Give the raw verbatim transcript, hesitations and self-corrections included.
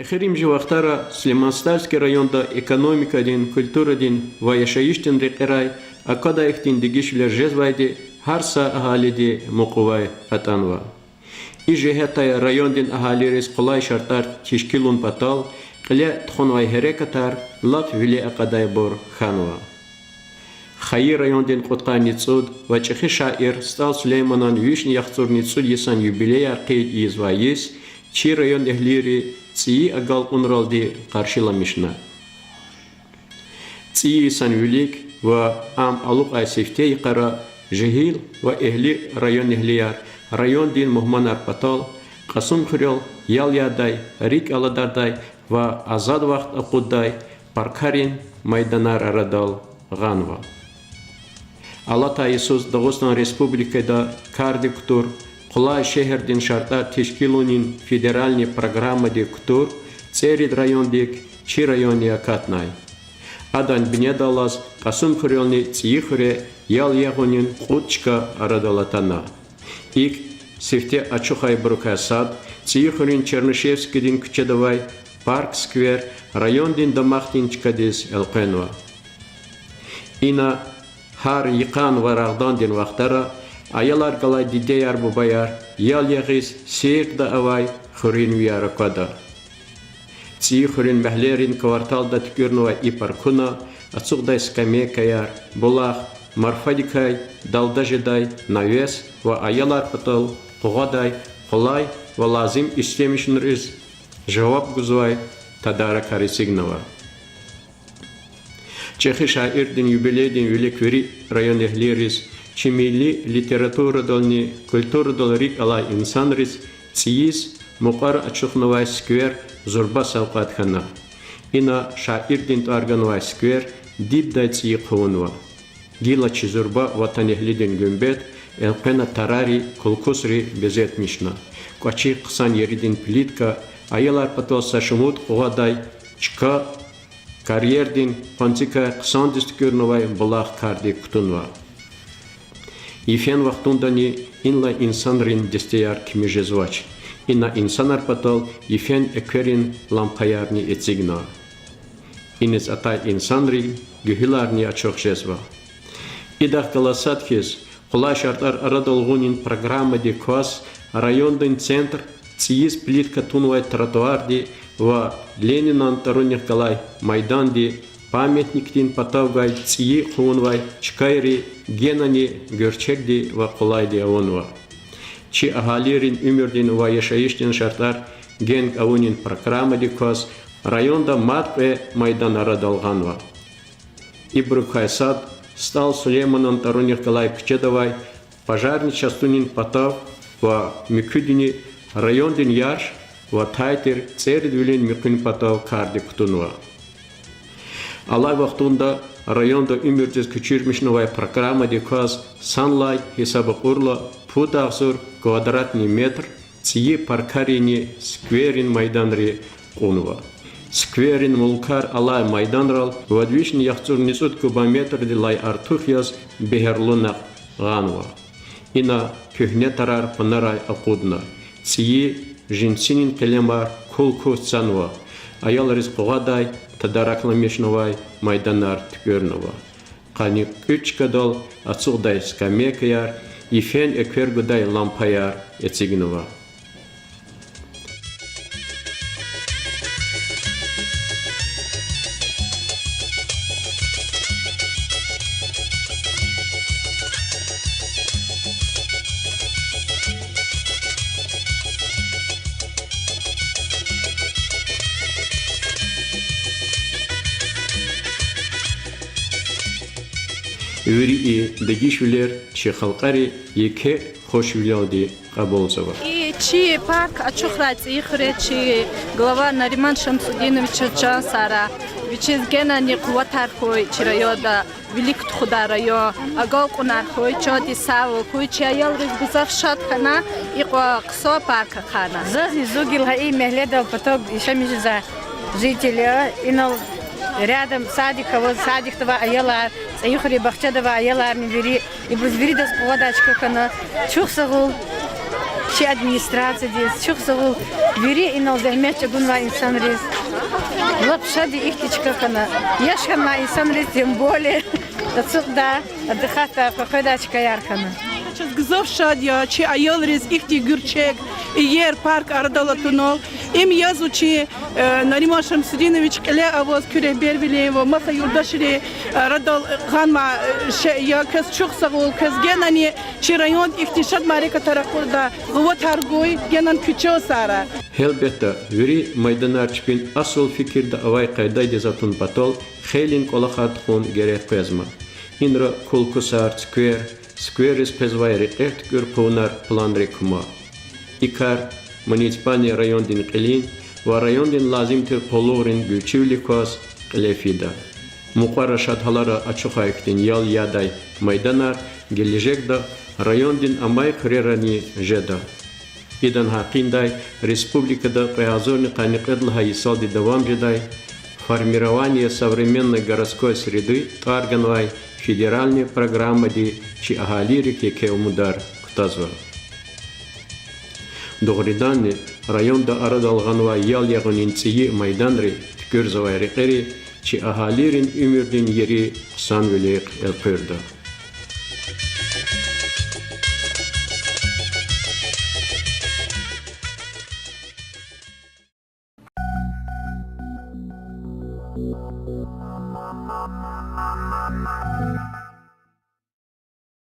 Эхиримжи вахтара Сулейман-Стальский районда экономикадин, культурадин ва яшайишдин рекьерай аквадай ихьтин дегишвилер жезвайди гьар са агьалиди мукьувай атӀанва. И жигьетдай райондин агьалийриз къулай шартӀар тешкилун патал кьиле тухванвай гьерекатар лап виле акьадайбур хьанва. Хайи райондин кьудкъанни цӀуд ва чӀехи шаир СтӀал Сулейманан вишни яхцӀурни цӀуд йисан юбилеяр къейд ийизвай йис чи райондин агьалийри цӀийи агалкьунралди къаршиламишна. ЦӀийи йисан вилик ва ам алукьай сифте йикъара жегьил ва эгьли районэгьлияр райондин мугьманар патал Кьасумхуьрел ял ядай, рикӀ аладардай ва азад вахт акъуддай паркарин майданар арадал гъанва. Алатай йисуз Дагъустан Республикада кардик кутур, къулай шегьердин шартӀар тешкилунин федеральный программадик кутур ЦӀерид райондик чи районни акатнай. Адан бинедаллаз Кьасумхуьрелни ЦӀийи хуьре ял ягъунин кьуд чка арадал атана. ИкӀ, сифте ачухайбурукай сад, ЦӀийи хуьруьн Чернышевскийдин куьчеда авай парк-сквер райондин дамахдин чкадиз элкъвенва. Ина гьар йикъан ва рагъдандин вахтара аялар галай дидеяр-бубаяр ял ягъиз сейрда авай хуьруьнвияр аквада. ЦӀийи хуьруьн Мягьлерин кварталда туькӀуьрнавай и паркуна ацукьдай скамейкаяр, булах, марфадикай далда жедай навес ва аялар патал къугъвадай къулай ва лазим истемишунриз жаваб гузвай тадаракар эцигнава. ЧӀехи шаирдин юбилейдин вилик вири районэгьлийриз, чи милли литературадални культурадал рикӀ алай инсанриз цӀийиз мукьвара ачухнавай сквер зурба савкьват хьана. Ина шаирдин тӀвар ганвай сквер дидедай цӀийи хъувунва. Гила чи зурба ватанэгьлидин гуьмбет элкъвена тарари, кулкусри безетмишна. КӀвачи хъсан еридин плитка, аялар патал са шумуд къугъвадай чка, карьердин къванцикай хъсандиз туькӀуьрнавай булах кардик кутунва. Йифен вахтундани инлай инсанрин дестеяр кими жезвач. Ина инсанар патал йифен экверин лампаярни эцигна. Иниз атай инсанрин гуьгьуьларни ачух жезва. Идахъ галаз сад хьиз, къулай шартӀар арадал гъунин программадик кваз райондин центр цӀийиз плитка тунвай тротуарди ва Ленинан тӀварунихъ галай майданди памятникдин патав гвай цӀийи хъувунвай чкайри генани гуьрчегди ва къулайди авунва. Чи агьалийрин уьмуьрдин ва яшайишдин шартӀар генг авунин программадик кваз районда мад кьве майдан арадал гъанва. Ибурукай сад СтӀал Сулейманан тӀварунихъ галай куьчеда авай пожарный частунин патав ва муькуьдини райондин ярш ва тай тир ЦӀеридвилин муькуьн патав кардик кутунва. Алай вахтунда районда уьмуьрдиз куьчуьрмишнавай программадик кваз санлай гьисаба кьурла пуд агъзур квадратный метр цӀийи паркарини скверин майданри кьунва. Скверин мулкар алай майданрал вад вишни яхцӀурни цӀуд кубометрдилай артух яз бегьерлу накь гъанва. Ина куьгьне тарар панарай акъудна. ЦӀийи жинсинин къелемар кул-кул цанва. Аялриз къугъвадай тадаракламишнавай майданар туькӀуьрнава. Къанни кӀуьд чкадал ацукьдай скамейкаяр, йифен эквер гудай лампаяр эцигнава. Вири и дегишвилер чи халкьари еке хушвилелди кьабулзава. И чи парк ачухрай ЦӀийи хуьре чи глава Нариман Шамсудиновичаз чан сагърай. Вичиз генани къуватар хьуй чи районда вилик тухудай район агалкьунар хьуй, чандин сагъвал хьуй, чи аялриз гзаф шад хьана икьван хъсан парк ахъайна. Зазни зун гила гьа и мягьледал патав яшамиш жезвай житель я. Инал рядом садик ава, садикда авай аялар, ЦӀийи хуьруьн бахчада авай аяларни вири, ибуруз виридаз къугъвадай чка хьана. Чухсагъул Чи администрациядиз чухсагъул, вири инал зегьмет чӀугунвай инсанриз. Лап шад я ихьтин чка хьана. Яш хьанвай инсанриз тем более. Ацукьдай, отдыхать къекъведай чкаяр хьана. Чаз гзаф шад я чи аялриз ихьтин гуьрчег, иер парк арадал атунал. Им язва чи, э, Нариман Шамсудинович кьиле аваз куь регьбервилин ва маса юлдашрин, э, арадал гъанвай, э, шей я. Квез чухсагъул, квез генани чи районда ихьтин шад мярекатар акъуддай къуватар гуй, генани куь чан сагърай. Гьелбетда, вири майданар чпин асул фикирда авай къайдадиз атун патал хейлин кӀвалахар тухун герек къвезма. Инра кул-кусар, цуьквер, скверриз къвезвай рекье туькӀуьр хъувунар планрик кума. И кар муниципальный райондин кьилин ва райондин лазим тир къуллугърин гуьрчивилик кваз кьиле фида. Мукьвара шад гьалара ачухай хьтин ял ядай майданар гележегда райондин амай хуьрерани жеда. Идан гьакъиндай республикада кьве агъзурни къанни кьвед лагьай йисалди давам жедай Формирование современной городской среды тӀвар ганвай федеральный программади чи агьалийрик еке умудар кутазва. Дугъриданни, районда арадал гъанвай ял ягъунин цӀийи майданри, туькӀуьрзавай рекьери чи агьалийрин уьмуьрдин ири хъсанвилихъ элкъуьрда.